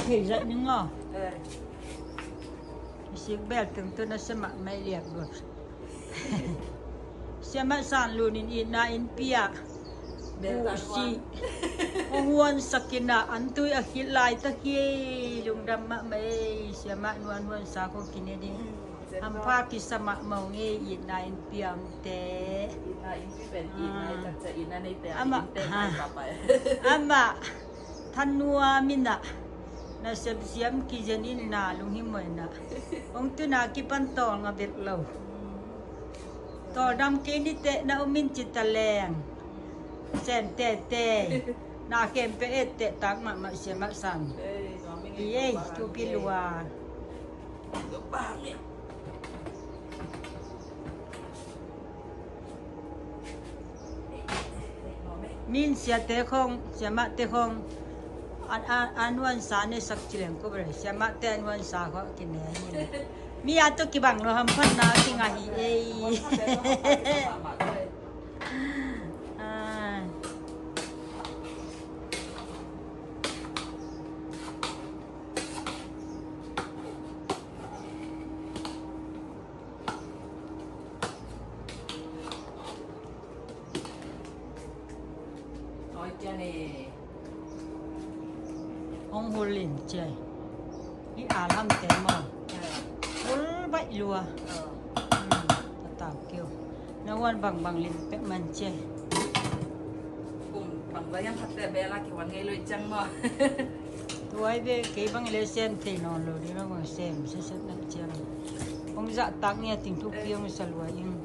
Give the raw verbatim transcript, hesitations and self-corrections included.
Thei zat ning aw. Eh. Sik bel teng tu na siamah mai liak dua. Siamah San Lun in itna in pia. Bel ta si. Hong huan sakin ah an tui a khit lai ta khi lungdam mahmah ei. Siamah nuan huan sa ko kine ding. Hampha kisa mahmah ung ei, itna in pia ung te. Itna in pia pen itna i tak ca itna nei pia in te mai pa pa. Amah thanuam in ah na sepsiam kizen in na lunghimawh in ah. Hong tuna kipan tawl nga bek lo. Tawl dam kei ni teh na um in ci ta leng. Sem tete. Na khempeuh et teh tak mahmah Siamah San. Ei, nuam ing ei, ei, tu pi lua. Min siate khong, siamahte khong, a, a, a nuansa ne sak cileng ko bere, siamahte a nuansa khong kine hi. Mi a to kibang lo hamphatna kingah hi ei. Ah. Oi, cia ne. Hong hul in cia. I a lam te maw. Hul baih lua. Hmm, ta tau keu. Na huan bangbang lim pek man cia. Kum bang zah hiam khatte bel a kihuan ngei lo i ciang maw. Tuai be kei bang le sem thei nawn lo ding lo bang sem sesep na ciang. Hong zah tak nia ting thuk piang sa lua ing.